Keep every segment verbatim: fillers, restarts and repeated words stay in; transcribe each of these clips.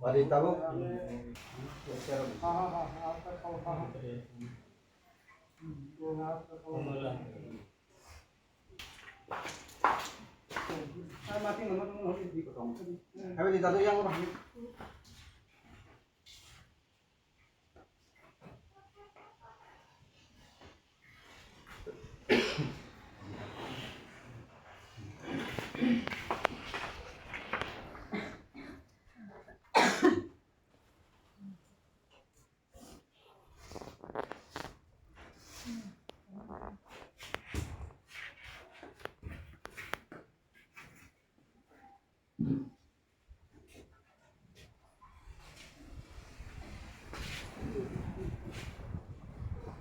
Bari tabuk. Habis itu yang apa?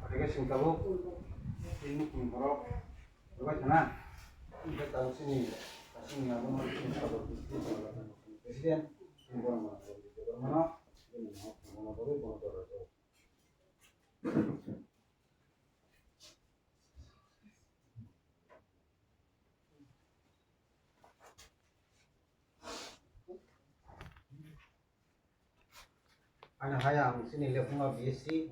Ore ke sing tabuk, ini pun borok, borok sana, ini tabuk sini, sini abo mau sini tabuk, sini tabuk, presiden, ini borok mana, borok mana, ini mau, mau borok, borok borok. Ani hai ang sini lekhunga B S C,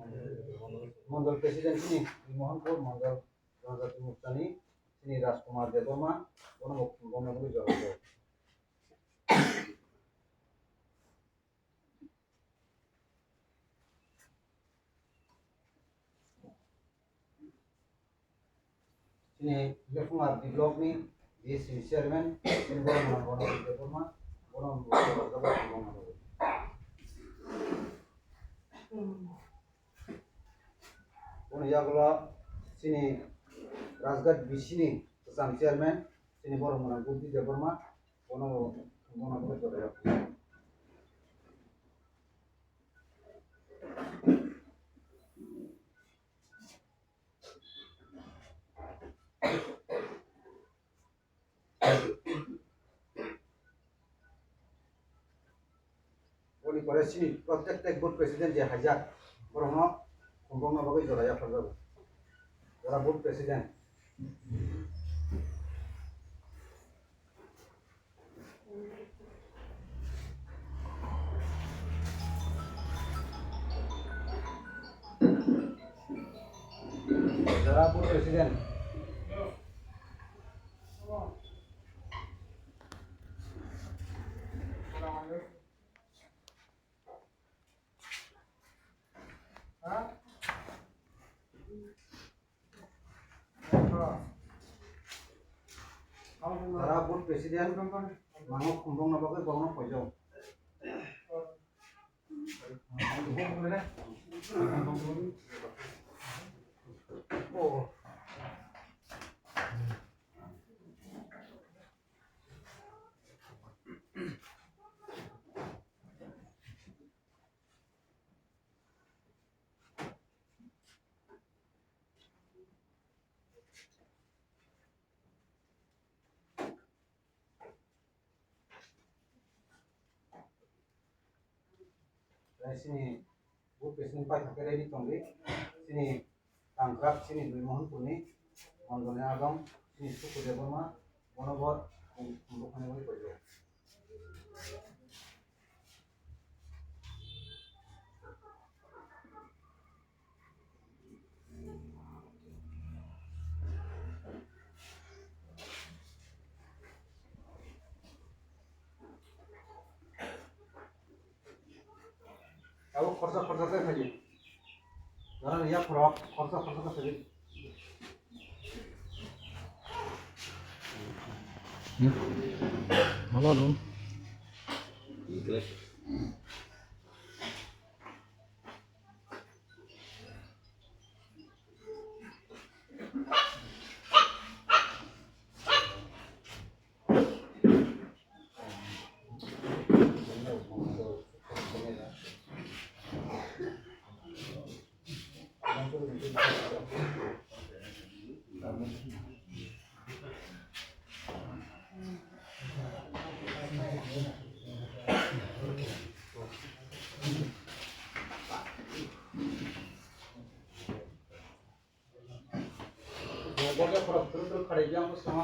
Mondol President sini, Mohanpur Mondol, Janjati Murchani, sini Rajkumar Debbarma, bono bo khumbo nogwi jorok. Chini Lekhunga block ni B S C chairman, chini borok no bono Debbarma, bono bono bono yagulo chini Rajghat B C ni kwcham chairman, chini borok mwnang Budhi Debbarma, bono bono bono joto. Boni pore chini protected board president je haijak, borokno khumprokna bagwi jora yapharjago. Jora board president. Jora board president. Tara board president, mango khumrokna bagwi borokno poijak. Chini board president paithak khe ready tongdi, chini tangkrak chini dui Mohanpurni Mondolni adong chini Suku Debbarma, bono bo buphani bagwi poijak. Abo khorsa khorsa khe phaidi. Nana yak khorok khorsa khorsa khe phaidi. Hello, dong. Bo khe khorok turu turu kharwi yang bwskango.